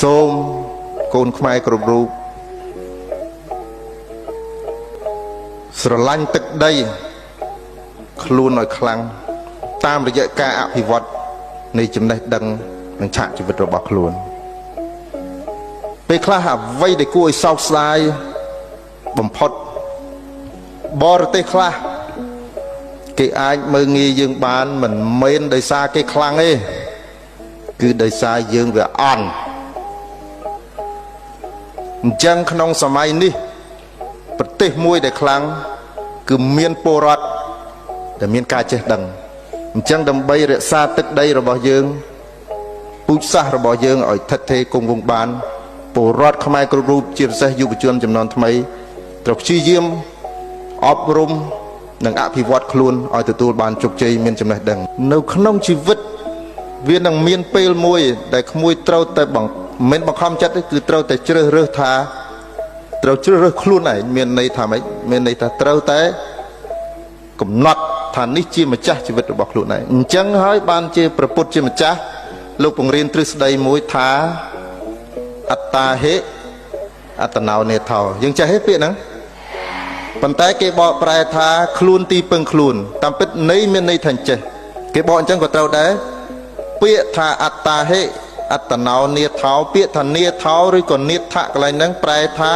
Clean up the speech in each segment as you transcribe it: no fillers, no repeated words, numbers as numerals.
សូមកូនខ្មែរគ្រប់រូបស្រឡាញ់ទឹកដីខ្លួនឲ្យខ្លាំងតាមរយៈការអភិវឌ្ឍនៃចំណេះដឹងនិងឆាកជីវិតរបស់ខ្លួនពេលខ្លះអ្វីដែលគួរឲ្យសោកស្ដាយបំផុតបរទេសខ្លះគេអាចមើលងាយយើងបានមិនមែនដោយសារគេខ្លាំងទេគឺដោយសារយើងវាអន់អញ្ចឹងក្នុងសម័យនេះប្រទេសមួយដែលខ្លាំងគឺមានពលរដ្ឋដែលមានការចេះដឹងអញ្ចឹងដើម្បីរក្សាទឹកដីរបស់យើងពូជសាសន៍របស់យើងឲ្យថិតថេរគង់វង្សបានពលរដ្ឋខ្មែរគ្រប់រូបជាពិសេសយុវជនចំនួនថ្មីត្រូវព្យាយាមអប់រំនិងអភិវឌ្ឍខ្លួនឲ្យទទួលបានជោគជ័យមានចំណេះដឹងនៅក្នុងជីវិតវានឹងមានពេលមួយដែលក្មួយត្រូវតែបង្មិនបង្ខំចិត្តទេគឺត្រូវតែជ្រើសរើសថាត្រូវជ្រើសរើសខ្លួនឯងមានន័យថាម៉េចមានន័យថាត្រូវតែកំណត់ថានេះជាម្ចាស់ជីវិតរបស់ខ្លួនឯងអញ្ចឹងហើយបានជាព្រះពុទ្ធជាម្ចាស់លោកពង្រៀនទ្រឹស្ដីមួយថាអត្តាហិអត្តនោនេថោយើងចេះទេពាក្យហ្នឹងប៉ុន្តែគេបកប្រែថាខ្លួនទីពឹងខ្លួនតាមពិតន័យមានន័យថាអញ្ចេះគេបកអញ្ចឹងក៏ត្រូវដែរពាក្យថាអត្តាហិអត្តនោនេថោពាក្យថានេថោឬក៏នេថៈកន្លែងហ្នឹងប្រែថា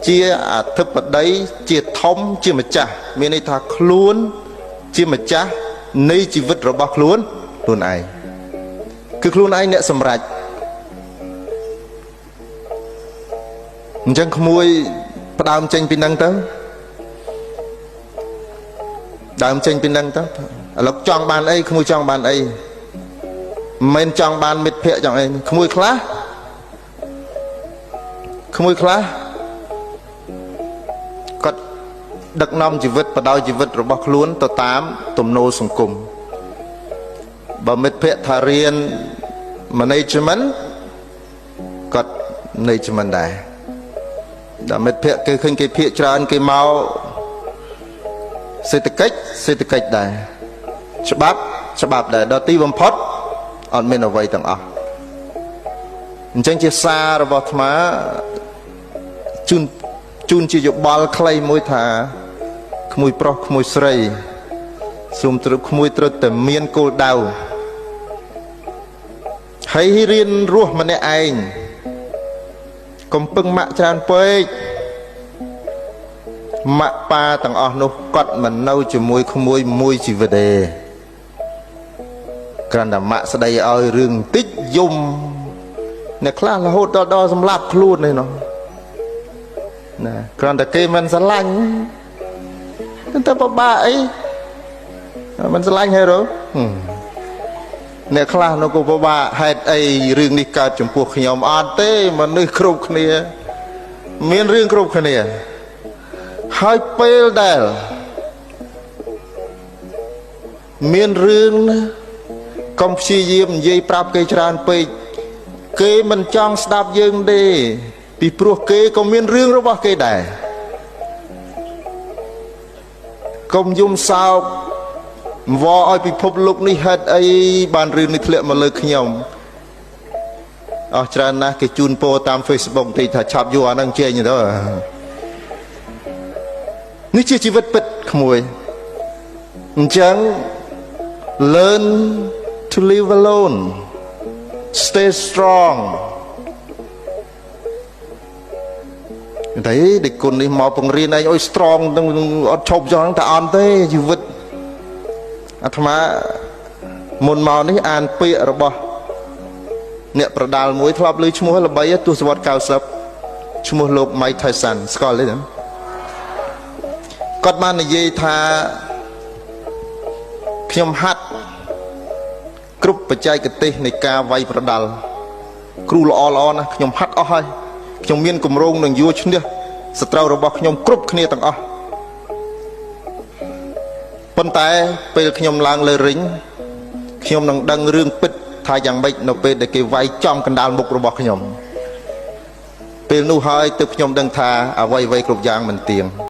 ជាអធិបតីជាធំជាម្ចាស់មានន័យថាខ្លួនជាម្ចាស់នៃជីវិតរបស់ខ្លួនខ្លួនឯងគឺខ្លួនឯងអ្នកសម្រេចអញ្ចឹងក្មួយផ្ដើមចេញពីនឹងទៅដើមចេញពីនឹងទៅឥឡូវចង់បានអីក្មួយចង់បានអីមិនមែនចង់បានមិត្តភ័ក្តិចង់អីក្មួយខ្លះក្មួយខ្លះគាត់ដឹកនាំជីវិតបដោយជីវិតរបស់ខ្លួនទៅតាមទំនោរសង្គមបើមិត្តភ័ក្តិថារៀន management គាត់ management ដែរដល់មិត្តភ័ក្តិគេឃើញគេភាកច្រើនគេមកសេដ្ឋកិច្ចសេដ្ឋកិច្ចដែរច្បាប់ច្បាប់ដែរដល់ទីបំផុតអត់មានអ្វីទាំងអស់អញ្ចឹងជាសាររបស់អាត្មាជូនជូនជាយោបល់ខ្លីមួយថាក្មួយប្រុសក្មួយស្រីសូមត្រូវក្មួយត្រូវតែមានគោលដៅហើយរៀនរស់ម្នាក់ឯងកុំពឹងម៉ាក់ច្រើនពេកម៉ាក់ប៉ាទាំងអស់នោះគាត់មិននៅជាមួយក្មួយមួយជីវិតទេគ្រាន់តែម៉ាក់ស្ដីឲ្យរឿងបន្តិចយំអ្នកខ្លះរហូតដល់សម្លាប់ខ្លួននេះនោះណាគ្រាន់តែគេមិនស្រឡាញ់តែពិបាកអីមិនស្រឡាញ់ហើយរអ្នកខ្លះនោះក៏ពិបាកហេតុអីរឿងនេះកើតចំពោះខ្ញុំអត់ទេមនុស្សគ្រប់គ្នាមានរឿងគ្រប់គ្នាហើយពេលដែលមានរឿងណាកុំព្យាយាមនិយាយប្រាប់គេច្រើនពេកគេមិនចង់ស្ដាប់យើងទេពីព្រោះគេក៏មានរឿងរបស់គេដែរកុំយំសោកវឲ្យពិភពលោកនេះហេតុអីបានរឿងនេះធ្លាក់មកលើខ្ញុំអស់ច្រើនណាស់គេជូនពោតាម Facebook តិចថាឆាប់យកអាហ្នឹងចេញទៅនេះជាជីវិតពិតក្មួយអញ្ចឹង learn to live alone, stay strong តែដេកគុណនេះមកបង្រៀនឯងឲ្យ strong នឹងអត់ឈប់ចង់តែអន់ទេជីវិតអាត្មាមុនមកនេះអានពាក្យរបស់អ្នកប្រដាល់មួយធ្លាប់ឮឈ្មោះល្បីទសវត្ស90ឈ្មោះលោក Mike Tyson ស្គាល់ទេគាត់បាននិយាយថាខ្ញុំហាត់គ្រប់បច្ចេកទេសនៃការវាយប្រដាល់គ្រូល្អល្អណាស់ខ្ញុំហាត់អស់ហើយខ្ញុំមានគម្រោងនឹងយកឈ្នះសត្រូវរបស់ខ្ញុំគ្រប់គ្នាទាំងអស់ប៉ុន្តែពេលខ្ញុំឡើងលើរិញខ្ញុំនឹងដឹងរឿងពិតថាយ៉ាងម៉េចនៅពេលដែលគេវាយចំកណ្ដាលមុខរបស់ខ្ញុំពេលនោះហើយទើបខ្ញុំដឹងថាអ្វីអ្វីគ្រប់យ៉ាងមិនទៀង។